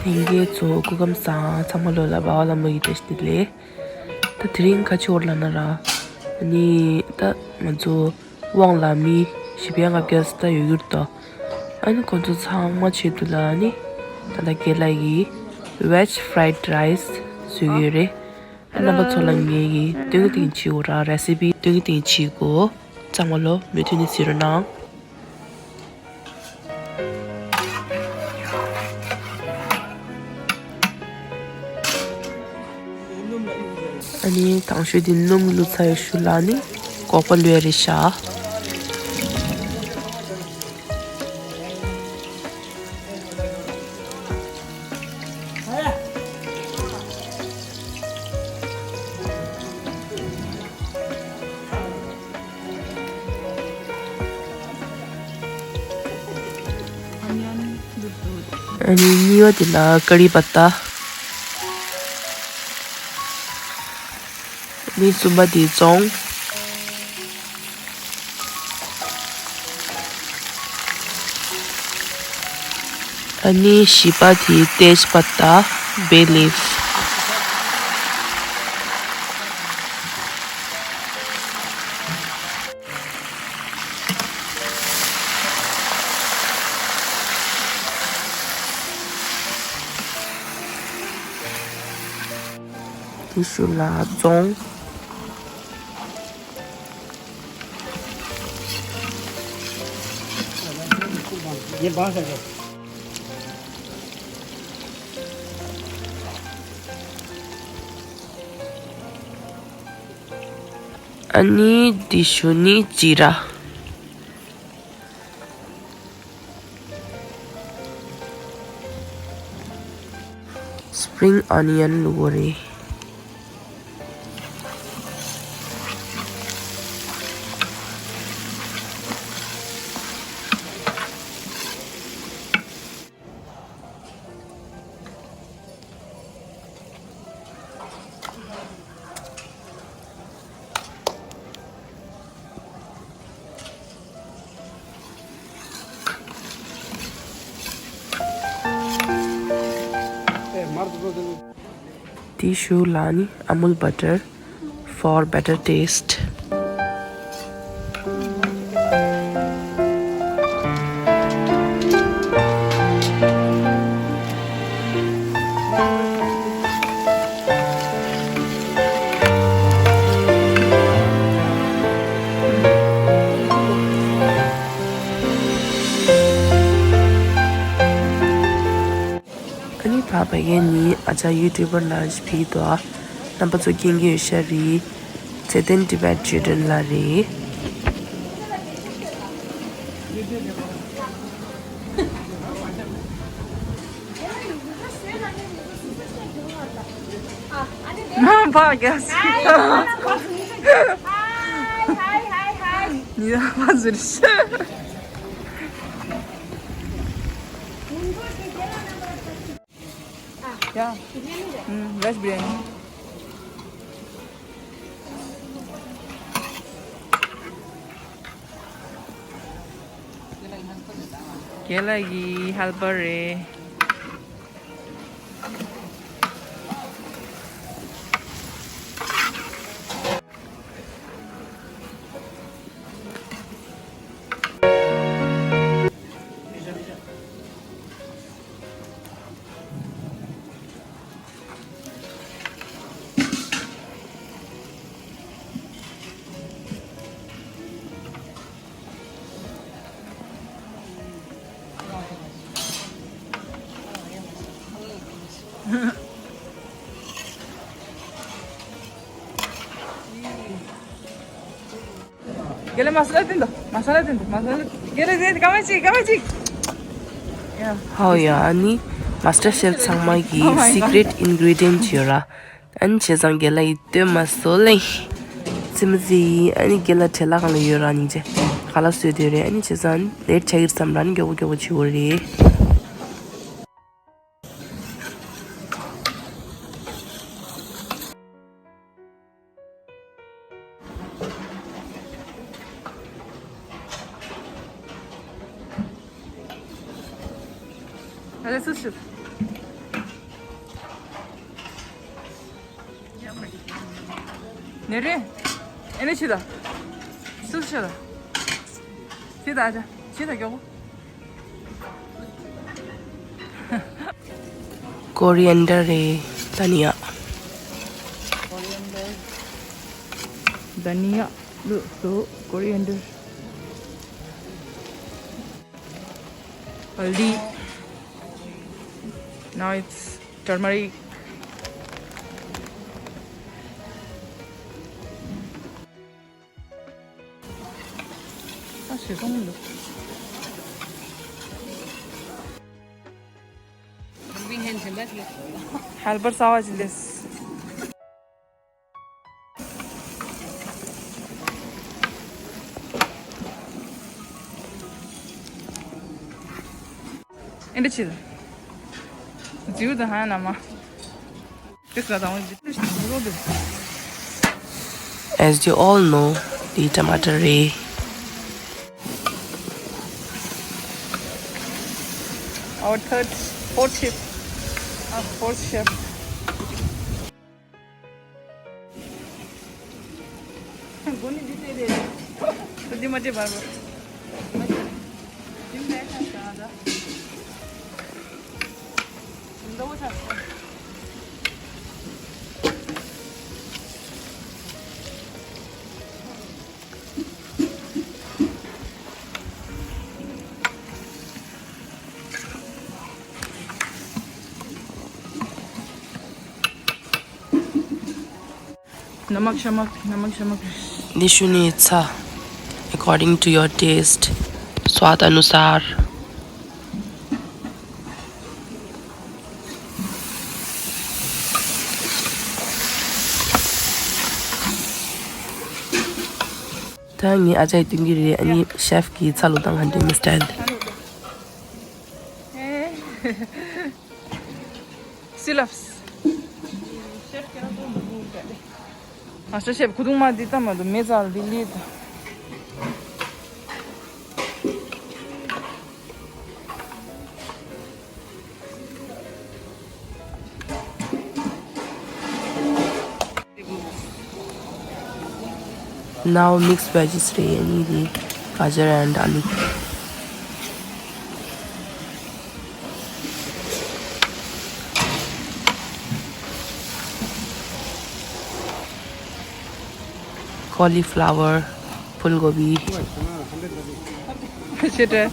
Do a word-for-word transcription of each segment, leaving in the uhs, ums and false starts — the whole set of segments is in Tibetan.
ཡིན་གྱི་ཚོ་སྐུ་ཁམས་བཟང་། ཚང་མ་ལོ་ལ་སྦ་བ་ལ་མོ་ཡི་བཀྲ་ཤིས་བདེ་ལེགས། ད་དེ་རིང་ཁ་ཆེ་བོར་ལ་ན་ར། ནི་ད་ང་ཚོ་དབང་ལ་མི་བཞི་བརྒྱ་ལྔ་བརྒྱ་ཙམ་ད་ཡོད་ཡུར་དོ། ཨ་ནི་ཁོང་ཚོ་ཚང་མ་ཆེད་དུ་ལ་ནི་ད་ལྟ་རྒན་ལགས་ཀྱིས་veg fried rice བཟོས་ཡོད་རེད། རྣམ་པ་ཚོ་ལ་ངེད་ཀྱིས་སྟོན་གྱི་སྟེང་བྱིའུ་ར་རེ་སི་པི་སྟོན་གྱི་སྟེང་བྱིའུ་གོ། གཙང་མ་ལོ་མུ་མཐུད་ནས་གཟིགས་རོགས་གནང་། ཨ་ནི་དང་ཤོས་དེ་སྣུམ་བླུགས་ཚར་ཡོད་ཤུལ་ལ་ནི་སྒོག་པ་བླུགས་ཡ་རེད་ཤག་ཨ་ནི་གཉིས་པ་དེ་ལ་ཀ་རི་པ་ཏ། ཨ་ནི་གསུམ་པ་དེ་ཙོང་། ཨ་ནི་བཞི་པ་དེ་ཏེཇ་པ་ཏ། bay leaf། དེ་ཤུལ་ལ་ཙོང་། ཨ་ནི་དེ་ཤུལ་ནི་ཇི་ར། spring onion བླུགས་པ་རེད། དེའི་གཞུག་ལ་ནི་Amul butter for better taste། ཨ་ནི་ཕ་བ་ཡན་ནི་ཨ་ཅག་ཡུ་ཊུབ་པར་ལ་ཞིག་ཕིག་དོ། རྣམ་པ་ཚོ་མཁྱེན་གྱི་ཡོད་ཤ་རེད། ཚེ་བརྟན་Tibet Children ལ་རེད། ཕ་རྒྱ། ཉི་ཟླ་ཕ་ཟུར་ཤ། ཡ། ཨུམ། veg biryani། རྒན་ལགས་ཀྱི་ཧེལ་པར་རེད། རྒན་ལགས་མ་ས་ལ་བསྟན་དོ། མ་ས་ལ་བསྟན་དོ། མ་ས་ལ། རྒན་ལགས་རྒན་ལགས་སྐར་མ་གཅིག་སྐར་མ་གཅིག་ཡ། ཧའོ་ཡ། ཨ་ནི་མ་སི་ཊར་ཤེཕ་ཚང་མ་གི་Oh my God. secret ingredient ཡོད་ར། ཨ་ནི་བྱས་ཙང་རྒན་ལགས་ཡིས་སྟོན་མ་སོ་ལེ། ཙི་མ་ཙི། ཨ་ནི་རྒན་ལགས་བྲེལ་ལ་གང་ལ་ཡོད་ར་སྙིང་རྗེ། ག་ལ་བཟོས་དེ་རེད། ཨ་ནི་བྱས་ཙང་ལེཊ་ཆགས་ཀྱི་རེད་བསམ་ར། ཨ་ནི་མགྱོགས་པོ་མགྱོགས་པོ་བྱེད་དགོས་རེད། ཨ་ལེ་སུ་ཞིག་ནེ་རེ། ཨེ་ནེ་ཆི་ད། སུ་ཆི་ད། ཆི་ད་ཆ། ཆི་ད་མགྱོགས་པོ། ཀོ་རི་ཨེན་ཌར་རེད། དྷ་ནི་ཡ། ཀོ་རི་ཨེན་ཌར། དྷ་ནི་ཡ། ལུ་ལུ། ཀོ་རི་ཨེན་ཌར། Haldi. Now it's turmeric. ད་ཞེ་སོང་མི་འདུག་ཧེལ་པར་གསར་པ་ཅིག་སླེབས། ཨེ་འདྲ་བྱེད། རྫིའུ་དང་ཧ་ན་མ། དེ་ས་དང་འཇིགས་རོ་དེ། As you all know, the tomato ray. Our third, fourth chef. Our fourth chef. Namak shamak, namak shamak. འདི་ཞུ་ནི་ཚ། According to your taste. स्वाद अनुसार. ད་ངས་ཨ་ཅག་སྟོན་གྱི་རེད། ཨ་ནི་ཤེཕ་གི་ཚ་ལུ་དང་ཧན་ཏེ་མི་སི་ཊལ། སི་ལབས། ཤེཕ་ཁྱེད་རང་ཚོ་མི་འདུག་ག་ལེ། ཨ་ཤ་ཤེཕ་ཁུ་ཐུང་མ་འདི་ལྟ་མ་འདུག་མེ་ཙལ་འདི་ལི་ད། Now mix veggies རེད། ཨ་ནི་དེ་ག་ཇར་and ཨ་ལུ། Cauliflower, ཕུལ་གོ་བི། ཤེ་ཏྲེ།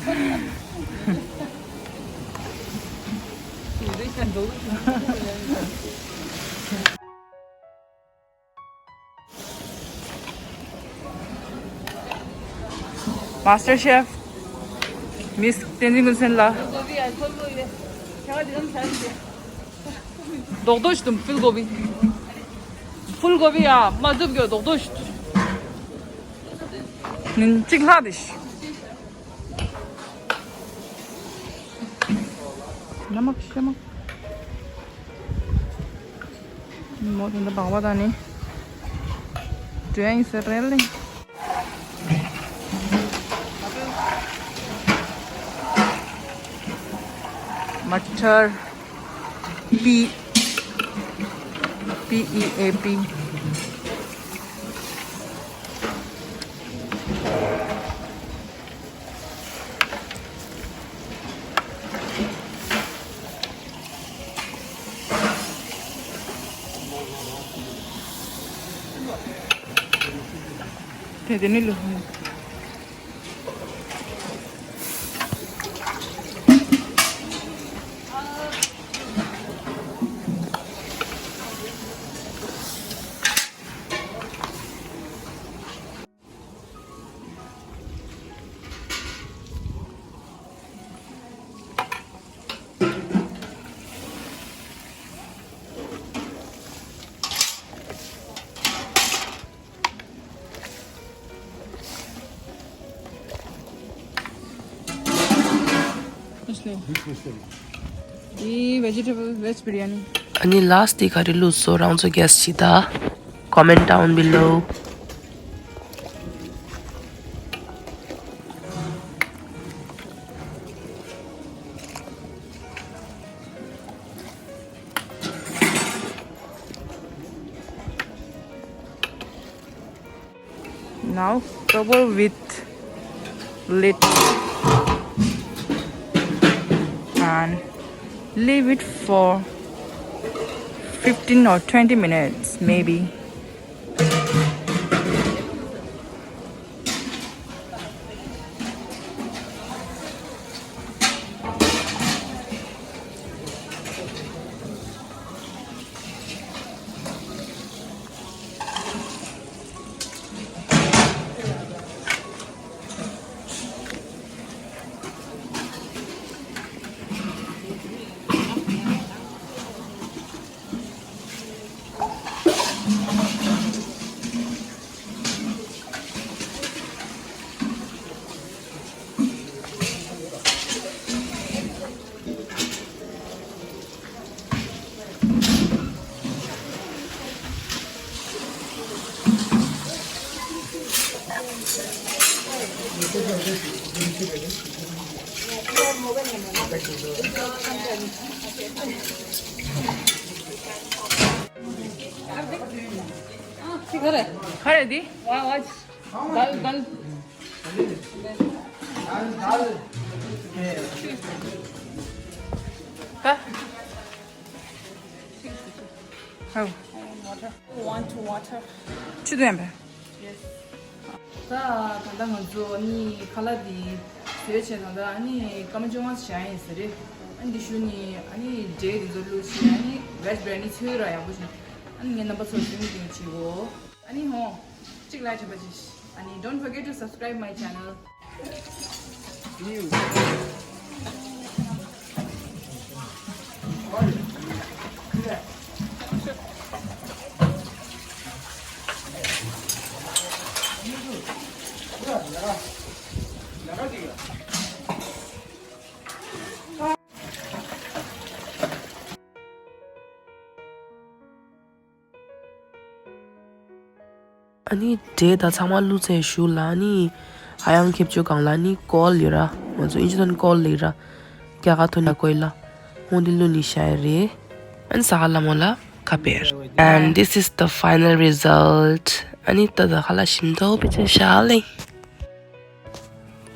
མ་སི་ཊར་ཤེཕ་མིས་བསྟན་འཛིན་ཀུན་གསལ་ལགས། རྡོག་རྡོག་ཞིག་ཏུ་ཕུལ་གོ་བི། ཕུལ་གོ་བི་ཡ་མ་བཏུབ་གི་རྡོག་རྡོག་ཞིག་ཏུ། ཉིན་གཅིག་ལྷག་དེ་ཤི། ནམ་མཁའ་ཤེས་མ། མོ་དེ་འདྲ་སྦག་པ་དང་ནི། དྲན་ཡིན་ཟེར་རེད་ལེ། མ་ཊར། པི། P E A P. དེ་དེ་ནི་ལུ། འདི་vegetable veg biryani. ཨ་ནི་ལཱསི་ཊི་ག་རེ་བླུགས་སོང་རང་ཚོ་གེ་སི་བྱེད་ད། Comment down below. Now cover with lid and leave it for fifteen or twenty minutes maybe. खा रहे दी। दाल, दाल। ད། ཧའོ། Want water? ཆུ་དེ་ཡིན་པས། Yes. ད་ད་ལྟ་ང་ཚོ་ནི་ཁ་ལག་འདི་བཟོས་བྱས་ད་ལྟ་ཨ་ནི་སྐར་མ་བཅོ་ལྔ་བཞག་ཡིན་ཟེར་རེད། ཨ་ནི་འདི་ཞུ་ནི་ཨ་ནི་འབྲས་འདི་ཚོ་བླུགས་བྱས་ཨ་ནི་veg biryani ཚོས་ར་ཡག་པོ་བྱུང་། ཨ་ནི་ངའི་རྣམ་པ་ཚོར་ཞུ་ནི་དེ་བྱེད་གོ། ཨ་ནི་ཧོ། གཅིག་ལ་ཁྱབ་པ་ཅིག་ཨ་ནི་don't forget to subscribe my channel. ཨ་ནི་འབྲས་དང་ཚང་མ་བླུགས་ཚར་གཞུག་ལ་ཨ་ནི་ཨ་ཡང་ཁེབས་ཆོ་གང་ལ་ཨ་ནི་ཀོལ་ཡོད་ར། ང་ཚོ་ཨིན་ཇི་ནང་ཀོལ་ལེགས་ར། རྒྱ་གར་ཐོན་ཡ་ཀོལ་ལ། འོང་དེ་བླུགས་ནི་ཤ་ཡ་རེད། ཨ་ནི་ས་ག་ལ་མོ་ལ་ཁ་པེར། And this is the final result. ཨ་ནི་ད་ད་ཁ་ལ་ཞིམ་ཐོག་པི་ཅན་ཤ་ལེ།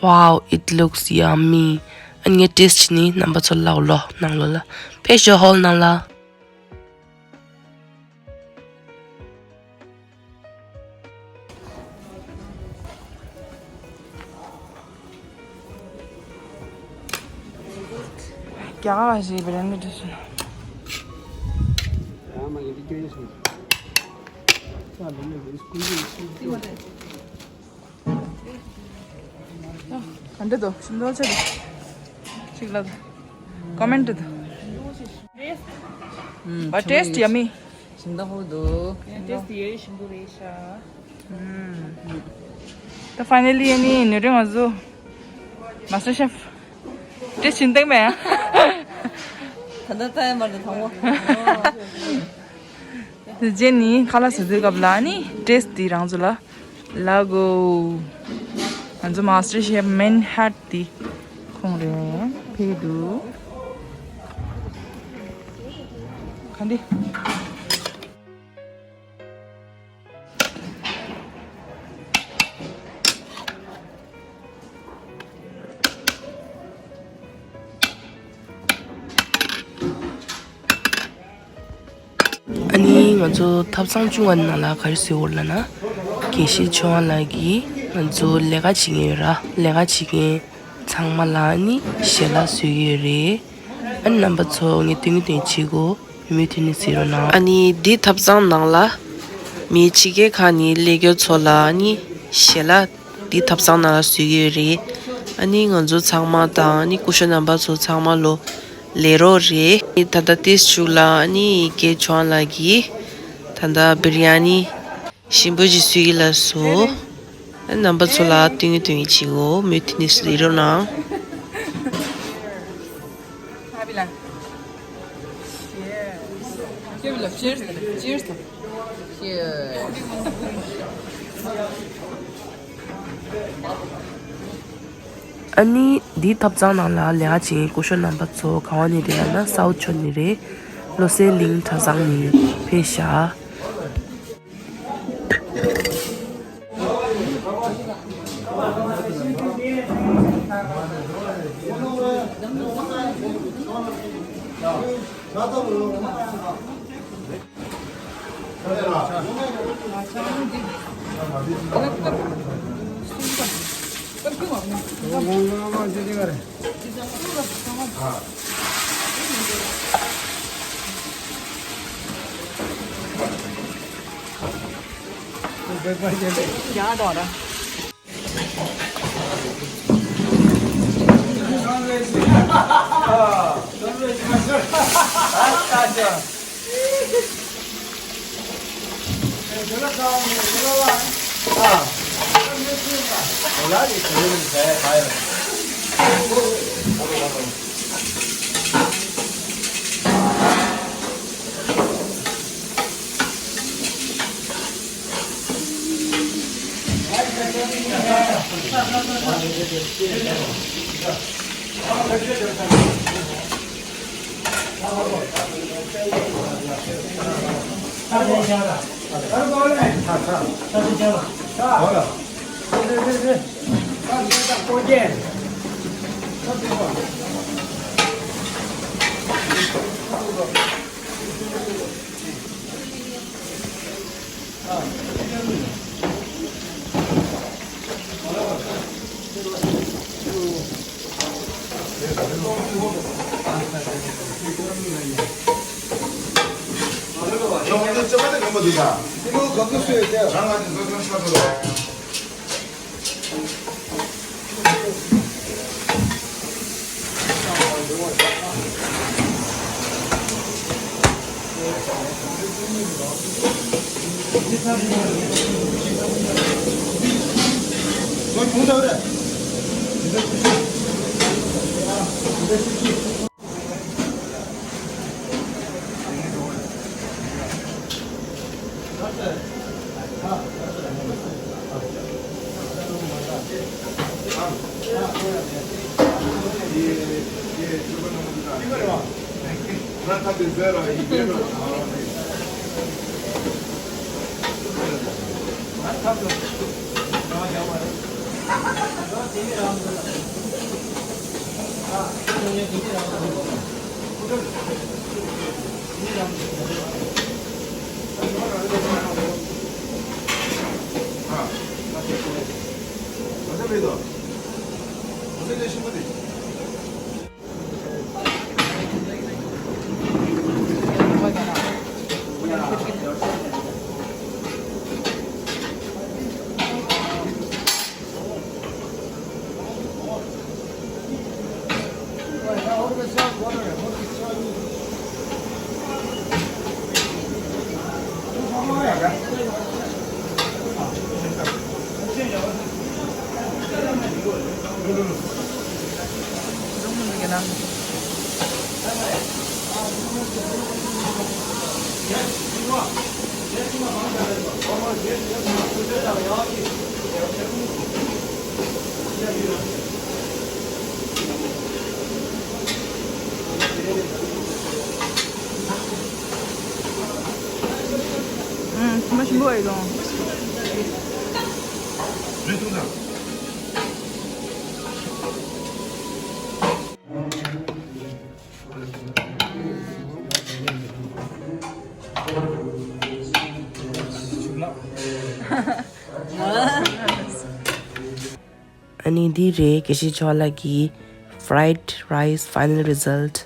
Wow, it looks yummy. ཨ་ནི་ངས་ཏེས་ཊི་ནི་རྣམ་པ་ཚོ་ལ་ལོ་ནང་ལོ་ལ་ཕེ་ཤོ་ཧོལ་ནང་ལ། རྒྱ་གར་བ་ཞིག་བི་རན་མི་འདྲ་སོང་། ག་འདྲ་འདུག་ཞིམ་ཐག་ཆོད་འདུག་ཅིག་ལབ་དང་། ཀོ་མེན་ཊི་དང་། བ་ཏེས་ཊི་ཡ་མི། ཞིམ་ཐག་ཧུ་འདུག་ཏེས་ཊི་ཡེ་ཞིམ་པོ་རེད་ཤག་ད་ཕའི་ནལ་ལི་ཨ་ནི་ནུ་རིང་ང་ཚོ་མ་སི་ཊར་ཤེ་ཕི་ཏེས་ཊི་བྱིན་བཏང་མེད་ཨ། ད་ལྟ་ལྟ་ཡ་མ་རེད་དང་པོ། དེ་རྗེས་ནི་ཁ་ལག་ཟ་དུས་སྐབས་ལ་ནི་ཏེས་ཊི་དེ་རང་ཚོ་ལ་ལ་གོ། ང་ཚོ་མ་སི་ཊར་ཤེ་ཕི་མེན་ཧེཌ་དེ་ཁོང་རེད་ཕེབས་འདུག་ག་འདི། ཨ་ནི་ང་ཚོ་ཐབ་ཚང་བཅུ་པ་ནང་ལ་ག་རེ་བཟོས་ཡོད་ལབ་ན། དགེ་བཤེས་ཆོས་དབང་ལགས་ཀྱིས་ང་ཚོ་ལས་ཀ་བྱེད་མཁན་ཡོད་ར། ལས་ཀ་བྱེད་མཁན་ཚང་མ་ལ་ཨ་ནི་ཞལ་ལག་བཟོས་ཡོད་རེད། ཨ་ནི་རྣམ་པ་ཚོ་ངས་སྟོན་གི་སྟོན་བྱེད་གོ། མུ་མཐུད་ནས་གཟིགས་རོགས་གནང་། ཨ་ནི་འདི་ཐབ་ཚང་ནང་ལ་མི་ཕྱི་རྒྱལ་ཁག་ནས་སླེབས་མཁན་ཚོ་ལ་ཨ་ནི་ཞལ་ལག་འདི་ཐབ་ཚང་ནང་ལ་བཟོས་ཡོད་རེད། ཨ་ནི་ང་ཚོ་ཚང་མ་དང་ཨ་ནི་སྐུ་ཞབས་རྣམ་པ་ཚོ་ཚང་མ་ལོ་ལས་རོགས་རེད། ད་ལྟ་ཏེས་ཊི་ཞུ་ལ་ཨ་ནི་དགེ་ཆོས་དབང་ལགས་ཀྱིས་ད་ལྟ་བི་རི་ཡ་ནི་ཞིམ་པོ་ཞིག་བཟོས་ཀྱི་ལགས་སོ། ཨ་ནི་རྣམ་པ་ཚོ་ལ་སྟོན་གི་སྟོན་གི་བྱེད་གོ། མུ་མཐུད་ནས་གཟིགས་རོགས་གནང་། ཨ་ནི་འདིའི་ཐབ་ཚང་ནང་ལ་ལས་ཀ་བྱེད་མཁན་སྐུ་ཞབས་རྣམ་པ་ཚོ་ག་པ་ནས་རེད་ལབ་ན་སའུ་ཐི་ཕྱོགས་ནས་རེད། བློ་གསལ་གླིང་གྲྭ་ཚང་ནས་ཕེབས་ཤག་ཨང་། ཐུར་མ་ཞིམ་པོ་ཡོད་ལོང་། ཨ་ནི་འདི་རེད། དགེ་བཤེས་མཆོག་ལགས་ཀྱི་fried rice final result།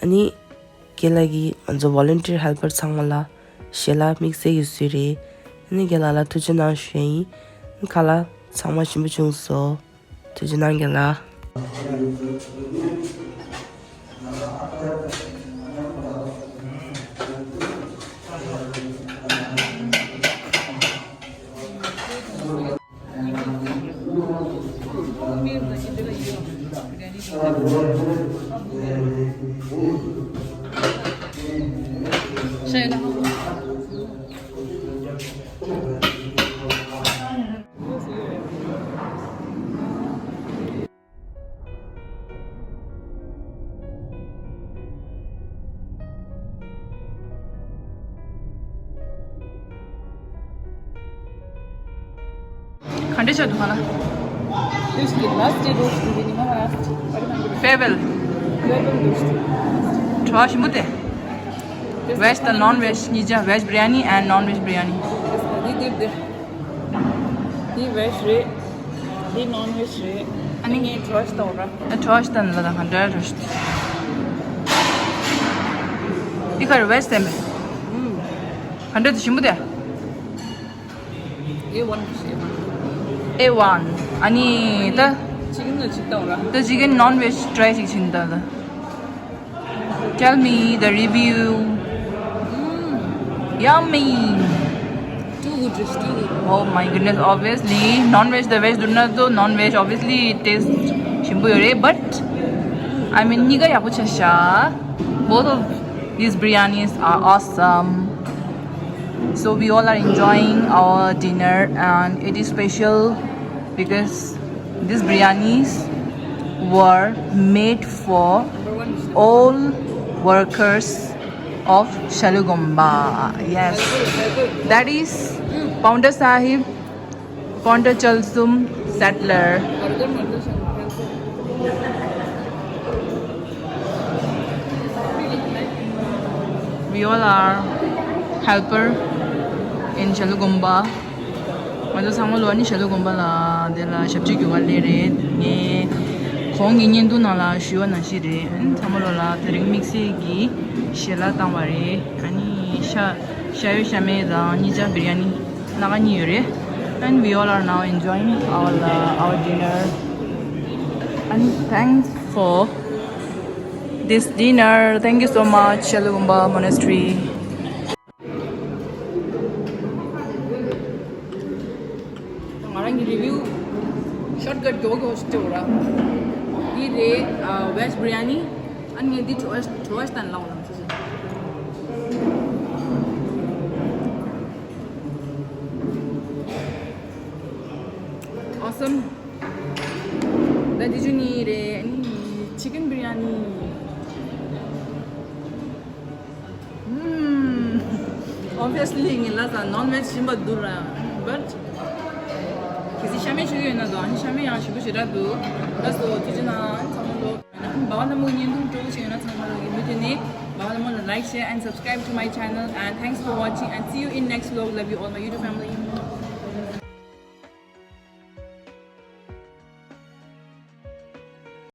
ཨ་ནི་རྒན་ལགས་ཀྱིས་ང་ཚོ་volunteer helper ཚང་མ་ལ་ཞལ་ལག་དམིགས་བསལ་གྱིས་བཟོས་རེད། ཨ་ནི་རྒན་ལགས་ལ་ཐུགས་རྗེ་གནང་ཞུ་ཡ་ཡིན། ཨ་ནི་ཁ་ལག་ཚང་མ་ཞིམ་པོ་བྱུང་སོང་། ཐུགས་རྗེ་གནང་རྒན་ལགས། ག་འདྲ་ཆགས་འདུག་ང་ལ། This is the last day, those will be the last. Farewell. Farewell, those. Try shimute. Veg དང non veg གཉིས་ཆ། veg biryani and non veg biryani. འདི་འདི་འདི། འདི་veg རེད། འདི་non veg རེད། ཨ་ནི་ངས་try་ཞིག་བཏང་ར། ཨ་try་ཞིག་བཏང་ལ་དང་ག་འདྲ་རེད། འདི་ག་རེ་veg་སྟེ་མེད། ག་འདྲ་དེ་ཞིམ་པོ་དེ། A one རེད། A one། ཨ་ནི་ད། chicken་ལ་ཅིག་བཏང་ར། ད་chicken non veg try་ཞིག་བྱིན་ད་ལ། Tell me the review. Yummy. Too good, just too good. Oh my goodness, obviously non veg དང་veg བསྡུར་ན་ད་non veg obviously taste ཞིམ་པོ་ཡོད་རེད། But I mean གཉིས་ཀ་ཡག་པོ་ཆགས་ཤག Both of these biryanis are awesome. So we all are enjoying our dinner and it is special because these biryanis were made for all workers of Shalugomba. Yes, that is Paonta Sahib, Paonta Chalsum settler. We all are helper in Shalugomba. ང་ཚོ་ཚང་མ་ལོ་ཨ་ནི་ཞྭ་ལུ་དགོན་པ་ལ་དེ་ལ་ཞབས་ཕྱི་རྒྱུ་ག་ལེ་རེད། ངས་གོང་གི་བརྙན་ཐུང་ནང་ལ་ཞུས་པ་ནང་བཞིན་རེད། ཨ་ནི་ཚང་མ་ལོ་ལ་དེ་རིང་དམིགས་བསལ་གྱི་ཞལ་ལག་བཏང་བ་རེད། ཨ་ནི་ཤ་ཤ་ཡོད་ཤ་མེད་དང་གཉིས་ཆ་བི་རི་ཡ་ནི་སྣ་ཁ་གཉིས་ཡོད་རེད། And we all are now enjoying our uh, our dinner. And thanks for this dinner. Thank you so much, Shalugomba Monastery. ང་རང་གི་review shortcut་མགྱོགས་མགྱོགས་ཞིག་སྤྲད་འོ་ར། འདི་རེད། ཨ་veg biryani། ཨ་ནི་ངས་འདི་བྲོ་བ་བྲོ་བ་ཞིག་བཏང་ལབ་འོ་ར། Awesome། ད་འདི་ཆུ་ནི་རེད། ཨ་ནི་chicken biryani། ཨུམ། Obviously ངས་ལབ་ཙང་non veg་ཞིམ་པ་འདུག་ར། But གལ་སྲིད་ཤ་མེད་མཆོད་ཀྱི་ཡོད་ན་འདུག་ཨ་ནི་ཤ་མེད་ཡང་ཞིམ་པོ་ཞེ་དྲག་འདུག་ལགས་སོ། ཐུགས་རྗེ་གནང་ཚང་མ་ལོ། བ་བ་ལྷ་མོ་བརྙན་ཐུང་སྤྲོ་པོ་ཞིག་ཡོད་ན་ཚང་མ་ལོ་ཡིན་མུས་དེ་ནས་བ་བ་ལྷ་མོ་ལ་like, share and subscribe to my channel and thanks for watching and see you in next vlog. Love you all my YouTube family.